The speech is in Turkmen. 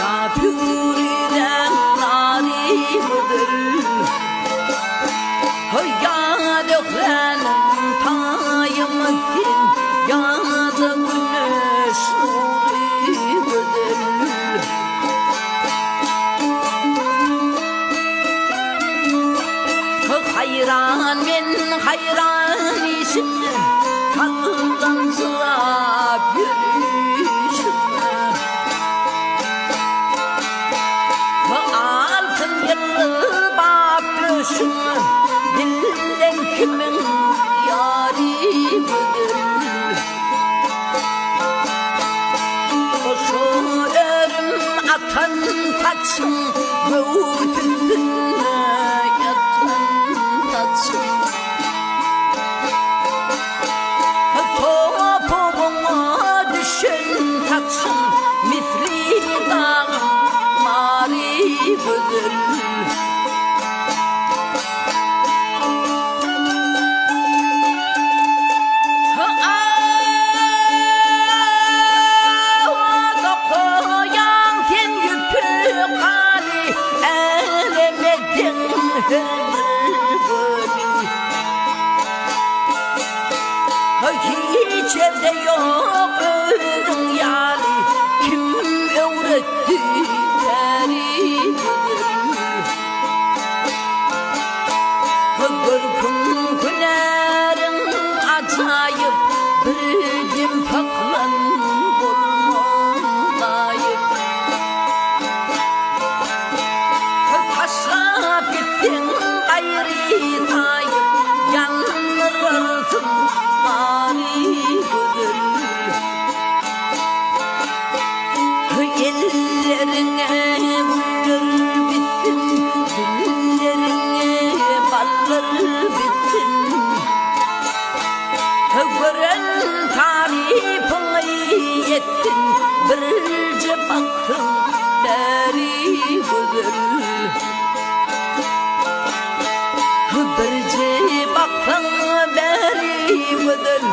Ýa püriden nary gözel. Ýa Zöhräniň taýymy sen, Ýa-da güneş nury gözel. Haýran men haýran işimde, Sallançyrap ýörüşimde. Altyn ýyldyz bar döşümde, Dilden kimiň ýary gözel. Goşa örüm atan saçyň, Göwüs üstünde ýatan saçyň. Topugyňa düşen saçyň, Misli dagyň mary gözel. Dokaýaň sen ýüpi haly, Äleme deň her bir göli. Hiç ýerde ýok özüň ýaly, Kim öwretdi täri gözel? Görküň hünäriň ajaýyp, Bir dem saklan bolma gaýyp. Taşlap gitseň gaýry saýyp, Ýandyrarsyň bary gözel. Elleriňe güller bitsin, Dilleriňe ballar bitsin. Gören tarypyňy etsin, Birje baksaň bäri gözel. Birje baksaň bäri gözel.